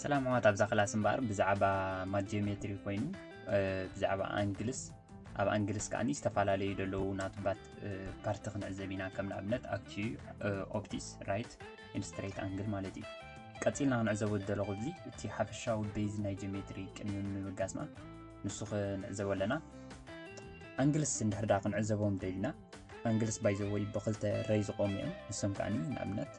ሰላም ኣሕዋት፣ ኣብዛ ክላስ እምበኣር ብዛዕባ ማት ጂኦሜትሪ ኮይኑ፣ እ፣ ብዛዕባ ኣንግልስ፣ ኣብ ኣንግልስ ከኣኒ ዝተፈላለዩ ዘለዉ ናቱ ባት-፣ እ፣ ፓርቲ ክንዕዘብ ኢና። ከም ንኣብነት ኣክቲዩ፣ እ፣ ኦፕቲስ፣ ራይት፣ ኤንድ ስትሬት ኣንግል ማለት እዩ። ቀጺልና ክንዕዘቦ ዝደለኹ እዚ እቲ ሓፈሻዊ ቤዝ ናይ ጂኦሜትሪ ቅድሚ ምብጋስና ንሱ ክንዕዘቦ ኣለና። ኣንግልስ እንድሕር ዳ ክንዕዘቦም ደሊና፣ ኣንግልስ ባይ ዘ ወይ ብኽልተ ረይ ዝቆሙ እዮም። ንሶም ከኣኒ ንኣብነት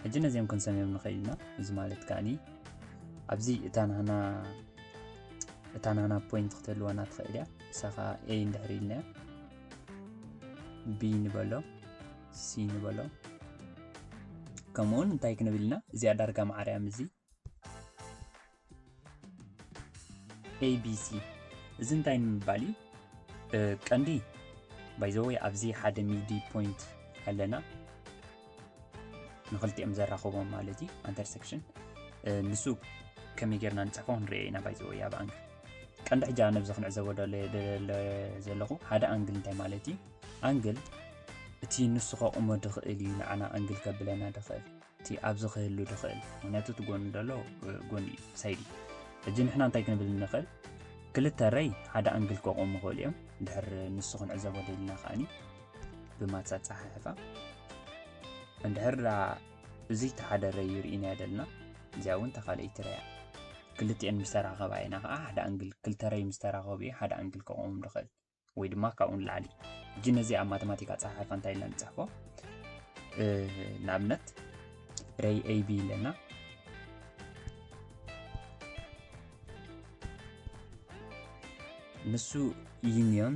ሕጂ ነዚኦም ክንሰምዮም ንኽእል ኢና። እዚ ማለት ከኣኒ ኣብዚ እታ ናህና፣ እታ ናህና ፖይንት ክትህልወና ትኽእል እያ። ንሳ ኸዓ ኤ እንድሕር ኢልናያ፣ ቢ ንበሎ፣ ሲ ንበሎ። ከምኡውን እንታይ ክንብል ኢና? እዚኣ ዳርጋ ማዕረ እያ ምስዚ ኤ ቢ ሲ። እዚ እንታይ ንምባል እዩ? እ፣ ቀንዲ ባይ ዘ ወይ ኣብዚ ሓደ ሚዲ ፖይንት ኣለና፣ ንኽልቲኦም ዘራኽቦም ማለት እዩ፣ ኣንተርሴክሽን። እ፣ ንሱ ከመይ ጌርና ንጽሕፎ ክንሪኦ ኢና። ባይ ዘ ወይ ኣብ ኣንግል ቀንዲ ሕጂ ኣነ ኣብዚ ክንዕዘቦ ደለ-፣ ደለ-፣ ዘለኹ ሓደ ኣንግል እንታይ ማለት እዩ? ኣንግል እቲ ንሱ ከቑሞ ድኽእል እዩ፣ ንዓና ኣንግል ከብለና ድኽእል፣ እቲ ኣብዚ ክህሉ ድኽእል። ምኽንያቱ እቲ ጎኒ ደሎ፣ እ፣ ጎኒ እዩ፣ ሳይድ እዩ። ሕጂ ንሕና እንታይ ክንብል ንኽእል? ክልተ ረይ ሓደ ኣንግል ከቑሙ ይኽእሉ እዮም። እንድሕር ንሱ ክንዕዘቦ ደሊና ከኣኒ ብማትስ ኣጸሓሕፋ። እንድሕር ደኣ እዚ እቲ ሓደ ረይ ርኢናዮ ደልና፣ እዚኣ እውን እታ ካልኣይቲ ረይ እያ። ክልቲኤን ምስ ተራኸባ ኢና ከኣ ሓደ ኣንግል፣ ክልተ ረይ ምስ ተራኸቡ እዩ ሓደ ኣንግል ከቑሙ ድኽእል። ወይ ድማ ካብኡ ንላዕሊ። ሕጂ ነዚ ኣብ ማተማቲካ ኣጸሓሕፋ እንታይ ኢልና ንጽሕፎ? እ፣ ንኣብነት ረይ ኤ ቢ ኣለና። ንሱ ዩኒዮን፣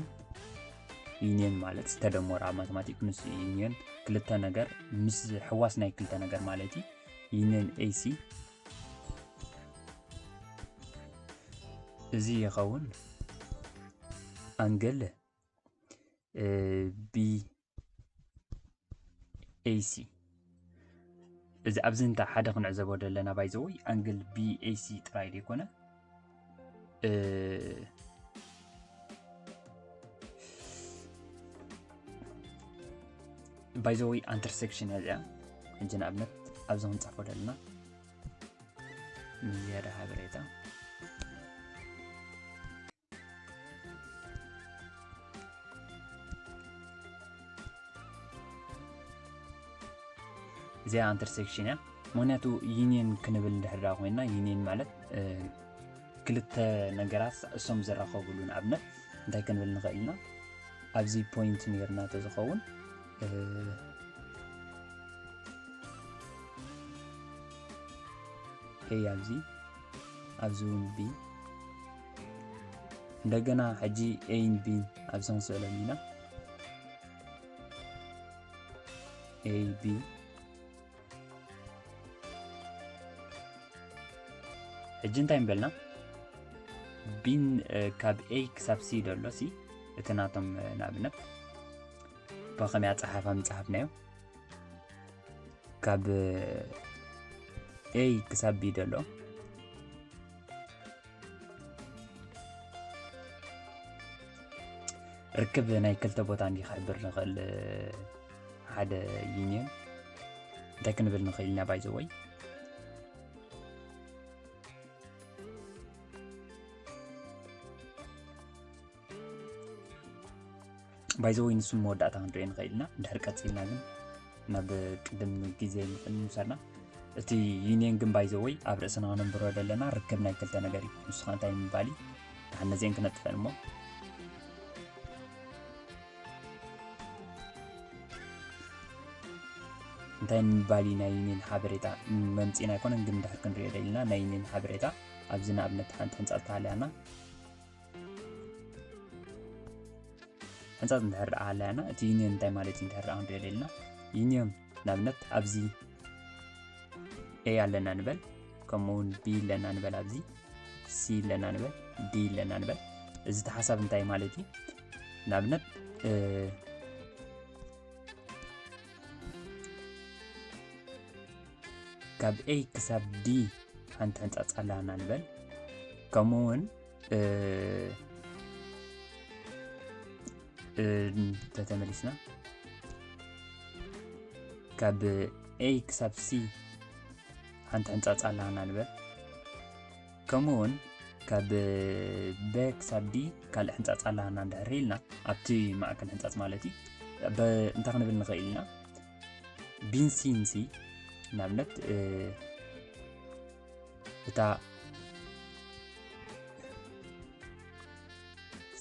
ዩኒዮን ማለት ዝተደመሩ ኣብ ማተማቲክ ንሱ ዩኒዮን ክልተ ነገር ምስ ሕዋስ ናይ ክልተ ነገር ማለት እዩ። ዩኒዮን ኤ ሲ እዚ ይኸውን። ኣንግል፣ እ፣ ቢ ኤ ሲ። እዚ ኣብዚ እንተ ሓደ ክንዕዘቦ ደለና፣ ባይ ዘ ወይ ኣንግል ቢ ኤ ሲ ጥራይ ዘይኮነ፣ እ፣ ባይ ዘ ወይ ኣንተርሴክሽን እያ እዚኣ። ሕጂ ንኣብነት ኣብዚ ክንጽሕፎ ደለና ንዝያዳ ሓበሬታ። እዚኣ ኣንተርሴክሽን እያ። ምኽንያቱ ዩኒየን ክንብል እንድሕር ደኣ ኮይንና፣ ዩኒየን ማለት፣ እ፣ ክልተ ነገራት እሶም ዝራኸብሉ፣ ንኣብነት እንታይ ክንብል ንኽእል ኢና? ኣብዚ ፖይንት ነይርና ተዝኸውን፣ እ፣ ኤ ኣብዚ፣ ኣብዚ እውን ቢ። እንደገና ሕጂ ኤን ቢን ኣብዚ ክንስእሎም ኢና። ኤ ቢ። ሕጂ እንታይ ንበልና? ቢን፣ እ፣ ካብ ኤ ክሳብ ሲ ደሎ ሲ፣ እቲ ናቶም፣ እ፣ ንኣብነት ብኸመይ ኣጸሓሕፋ ምጽሓፍናዮ? ካብ ኤ ክሳብ ቢ ደሎ ርክብ ናይ ክልተ ቦታ እንዲ ክሕብር ንኽእል፣ ሓደ ዩኒየን እንታይ ክንብል ንኽእል ኢና? ባይ ዘ ወይ ባይ ዘ ወይ ንሱ መወዳእታ ክንሪኦ ንኽእል ኢና። እንድሕር ቀጺልና ግን ናብ ቅድም ግዜ ንውሰድና። እቲ ዩኒየን ግን ባይ ዘ ወይ ኣብ ርእስና ክነንብሮ ዘለና ርክብ ናይ ክልተ ነገር እዩ። ንሱ ኸኣ እንታይ ምባል እዩ? ደሓን ነዚአን ክነጥፈን እሞ። እንታይ ምባል እዩ ናይ ዩኒየን ሓበሬታ? መምጺእና ኣይኮነን ግን እንድሕር ክንሪኦ ደሊና ናይ ዩኒየን ሓበሬታ ኣብዚ ንኣብነት ሓንቲ ሕንጻጽ ተሃልያና። ሕንጻጽ እንድሕር ደኣ ሃለያና፣ እቲ ዩኒዮን እንታይ ማለት እዩ እንድሕር ደኣ ክንሪኦ ደሊና፣ ዩኒዮን ንኣብነት ኣብዚ ኤ ኣለና ንበል፣ ከምኡ እውን ቢ ኣለና ንበል፣ ኣብዚ ሲ ኣለና ንበል፣ ዲ ኣለና ንበል። እዚ እቲ ሓሳብ እንታይ ማለት እዩ? ንኣብነት፣ እ፣ ካብ ኤ ክሳብ ዲ ሓንቲ ሕንጻጽ ኣለና ንበል። ከምኡ እውን፣ እ፣ ተተመሊስና ካብ A ክሳብ C ሓንቲ ሕንጻጽ ኣለና ንበል። ከምኡ እውን ካብ B ክሳብ D ካልእ ሕንጻጽ ኣለና እንድሕር ኢልና፣ ኣብቲ ማእከል ሕንጻጽ ማለት እዩ። እንታይ ክንብል ንኽእል ኢና? B ን C ን C ንኣብነት እታ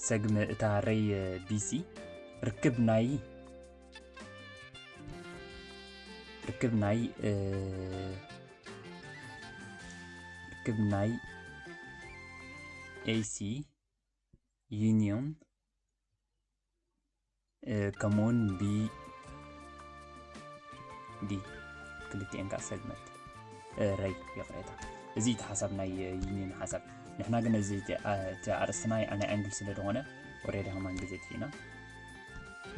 ሰግመ እታ ሬይ B C ርክብ ናይ ርክብ ናይ ርክብ ናይ A C ዩኒዮን ከምኡውን B D ክልቲኤን ከዓ ሰግመንት ሬይ ይቕሬታ። እዚ እቲ ሓሳብ ናይ ዩኒዮን ሓሳብ። ንሕና ግን እዚ እቲ ኣርእስትና ናይ ኣንግል ስለ ዝኾነ ወሬዳ ከማን ግዜ ጥፊእና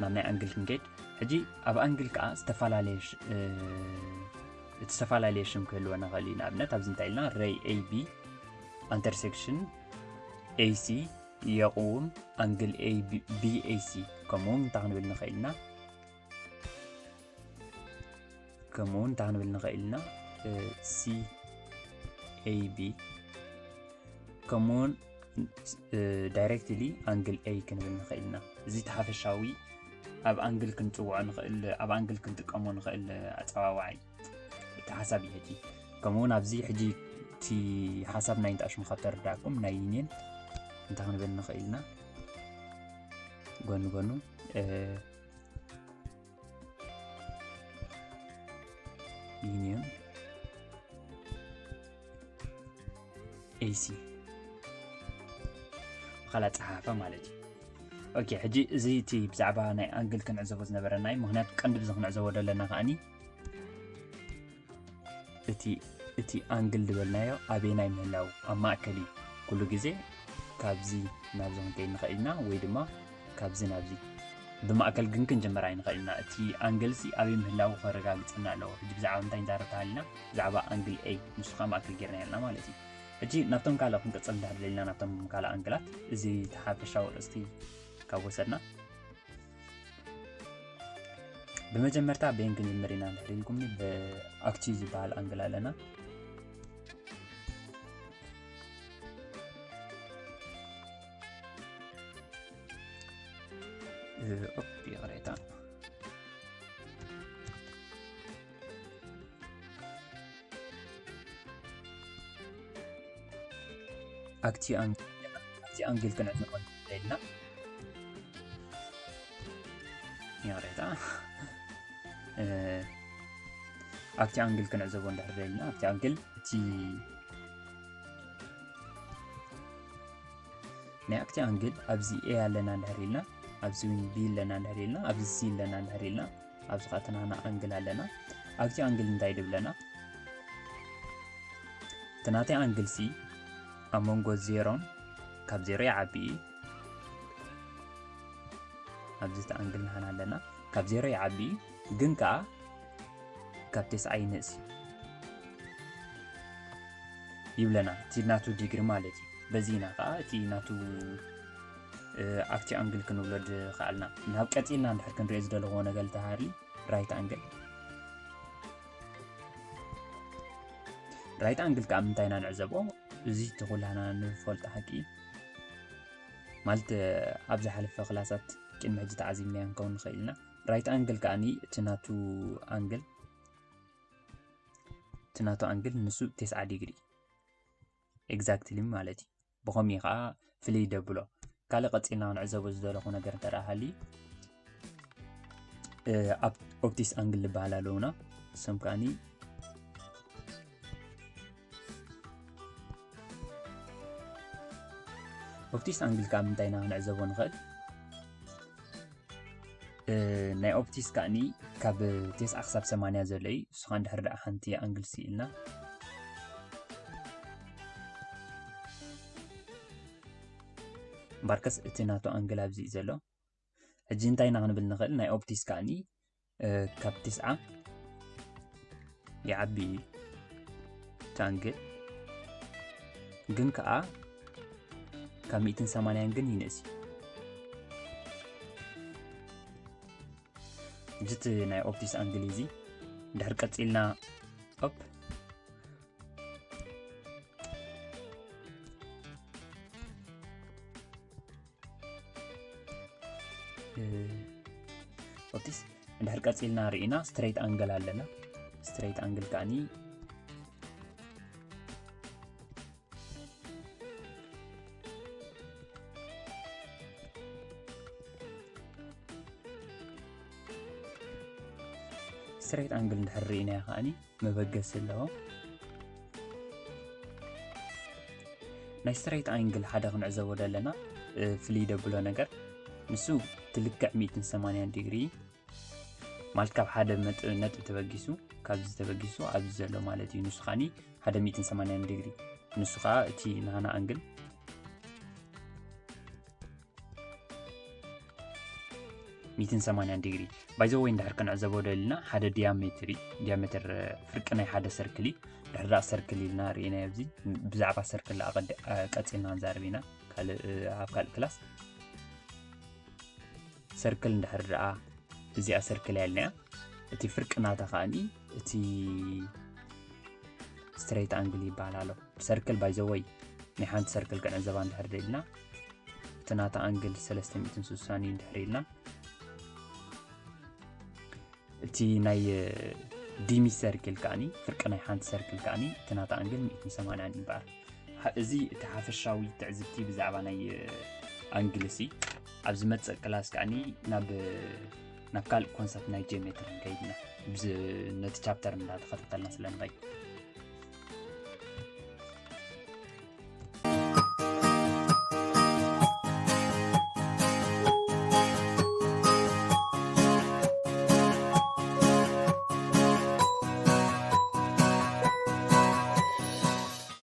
ናብ ናይ ኣንግል ክንከይድ። ሕጂ ኣብ ኣንግል ከዓ ዝተፈላለየ ዝተፈላለዩ ሽም ክህልወና ኽእል እዩ። ንኣብነት ኣብዚ እንታይ ኢልና ሬይ A B ኣንተርሴክሽን A C የቕውም ኣንግል B A C ከምኡ እንታይ ክንብል ንኽእል ኢና? ከምኡ እንታይ ክንብል ንኽእል ኢና? C A B ከምኡውን ዳይሬክትሊ ኣንግል A ክንብል ንኽእል ኢና። እዚ ተሓፈሻዊ ኣብ ኣንግል ክንጽውዖ ንኽእል ኣብ ኣንግል ክንጥቀሞ ንኽእል ኣጸዋዋዒ እቲ ሓሳብ እዩ። ሕጂ ከምኡውን ኣብዚ ሕጂ እቲ ሓሳብ ናይ እንጣሽሙ ካብ ተረዳእኩም ናይ ዩኒየን እንታይ ክንብል ንኽእል ኢና? ጎኒ ጎኑ ዩኒየን A C ብኻልእ ኣጸሓሕፋ ማለት እዩ። ኦኬ፣ ሕጂ እዚ እቲ ብዛዕባ ናይ ኣንግል ክንዕዘቦ ዝነበረና እዩ። ምኽንያቱ ቀንዲ ብዚ ክንዕዘቦ ዘለና ከዓኒ እቲ እቲ ኣንግል ዝበልናዮ ኣበየናይ ምህላው ኣብ ማእከል እዩ። ኩሉ ግዜ ካብዚ ናብዚ ክንከይድ ንኽእል ኢና ወይ ድማ ካብዚ ናብዚ ብማእከል ግን ክንጅምር ኣይንኽእል ኢና። እቲ ኣንግል ሲ ኣበይ ምህላው ከረጋግጸና ኣለዎ። ሕጂ ብዛዕባ እንታይ ንዛረብ ተሃሊና ብዛዕባ ኣንግል A ንሱ ከዓ ማእከል ጌርና ኣለና ማለት እዩ። ሕጂ ናብቶም ካልእ ክንቅጽል እንድሕር ደሊና ናብቶም ካልእ ኣንግላት እዚ ተሓፈሻዊ ርእስቲ ካብ ወሰድና ብመጀመርታ በየን ክንጅምር ኢና እንድሕር ኢልኩምኒ ብኣክቲዩ ዝበሃል ኣንግል ኣለና። ኦፕ ይቕሬታ ኣክቲ ኣንግል ክንዕዘቦ ንኽእል ኢና። ይቕሬታ ኣክቲ ኣንግል ክንዕዘቦ እንድሕር ደሊና ኣክቲ ኣንግል እቲ ናይ ኣክቲ ኣንግል ኣብዚ A ኣለና እንድሕር ኢልና ኣብዚ እውን B ኣለና እንድሕር ኢልና ኣብዚ C ኣለና እንድሕር ኢልና ኣብዚ ከዓ ትናና ኣንግል ኣለና። ኣክቲ ኣንግል እንታይ ድብለና? እቲ ናተይ ኣንግል ሲ ኣብ መንጎ ዜሮን ካብ ዜሮ ይዓቢ እዩ። ኣብዚ እቲ ኣንግል ንሓና ኣለና ካብ ዜሮ ይዓቢ እዩ፣ ግን ከዓ ካብ ተስዓ ይንእስ እዩ ይብለና። እቲ ናቱ ዲግሪ ማለት እዩ። በዚ ኢና ከዓ እቲ ናቱ ኣክቲ ኣንግል ክንብሎ ዝኸኣልና። ናብ ቀፂልና እንድሕር ክንሪኦ ዝደለዎ ነገር ተሃሊ ራይት ኣንግል ራይት ኣንግል ከዓ ምንታይ ኢና ንዕዘቦ? እዚ እቲ ኩላና ንፈልጦ ሓቂ ማለት ኣብ ዝሓለፈ ክላሳት ቅድሚ ሕጂ ተዓዚብናዮ ንከውን ንኽእል ኢና። ራይት ኣንግል ከዓኒ እቲ ናቱ ኣንግል እቲ ናቱ ኣንግል ንሱ ተስዓ ዲግሪ ኤግዛክትሊ ማለት እዩ። ብኸምኡ ከዓ ፍልይ ደብሎ። ካልእ ቀፂልና ክንዕዘቦ ዝደለኹ ነገር እንተ ደኣ ሃልዩ ኣብ ኦፕቲክስ ኣንግል ዝበሃል ኣለውና። እሶም ከዓኒ ኦፕቲክስ ኣንግል ካብ ምንታይ ኢና ክንዕዘቦ ንኽእል? ናይ ኦፕቲክስ ከዓኒ ካብ ተስዓ ክሳብ ሰማንያ ዘሎ እዩ። እሱ ከዓ እንድሕር ደኣ ሓንቲ ኣንግል ስኢልና እምበርከስ እቲ ናቱ ኣንግል ኣብዚ እዩ ዘሎ። ሕጂ እንታይ ኢና ክንብል ንኽእል? ናይ ኦፕቲክስ ከዓኒ ካብ ተስዓ ይዓቢ እዩ እቲ ኣንግል፣ ግን ከዓ ካብ ሚእትን ሰማንያን ግን ይንእስ እዩ። እዚ እቲ ናይ ኦፕቲስ ኣንግል እዚ። ድሕር ቀጺልና ኦፕ ኦፕቲስ እንድሕር ቀጺልና ርኢና ስትሬት ኣንግል ኣለና። ስትሬት ኣንግል ከዓኒ ስትሬት ኣንግል እንድሕር ርኢናዮ ከዓኒ መበገሲ ኣለዎ። ናይ ስትሬት ኣንግል ሓደ ክንዕዘቦ ዘለና ፍልይ ደብሎ ነገር ንሱ ትልክዕ ሚእትን ሰማንያን ዲግሪ ማለት ካብ ሓደ ነጥቢ ተበጊሱ ካብዚ ተበጊሱ ኣብዚ ዘሎ ማለት እዩ። ንሱ ከዓኒ ሓደ ሚእትን ሰማንያን ዲግሪ ንሱ ከዓ እቲ ናና ኣንግል ሚእትን ሰማንያን ዲግሪ። ባይዘወይ እንድሕር ክንዕዘቦ ደሊና ሓደ ዲያሜትር እዩ። ዲያሜትር ፍርቂ ናይ ሓደ ሰርክል እዩ። ድሕር ዳኣ ሰርክል ኢልና ርኢና ኣብዚ ብዛዕባ ሰርክል ቀፂልና ንዛረብ ኢና ካልእ ኣብ ካልእ ክላስ። ሰርክል እንድሕር ደኣ እዚኣ ሰርክል ያልናያ እቲ ፍርቂ ናታ ከዓኒ እቲ ስትሬት ኣንግል ይበሃል ኣሎ። ሰርክል ባይዘወይ ናይ ሓንቲ ሰርክል ክንዕዘባ እንድሕር ደሊና እቲ ናታ ኣንግል ሰለስተ ሚእትን ስሳን እዩ እንድሕር ኢልና እቲ ናይ ዲሚ ሰርክል ከዓኒ ፍርቂ ናይ ሓንቲ ሰርክል ከዓኒ እቲ ናታ ኣንግል ሚእትን ሰማንያን ይበሃል። እዚ እቲ ሓፈሻዊ ትዕዝብቲ ብዛዕባ ናይ ኣንግል ሲ ኣብ ዝመፅእ ክላስ ከዓኒ ናብ ናብ ካልእ ኮንሰፕት ናይ ጂኦሜትሪ ንከይድና ነቲ ቻፕተር እንዳተኸታተልና ስለንኸይድ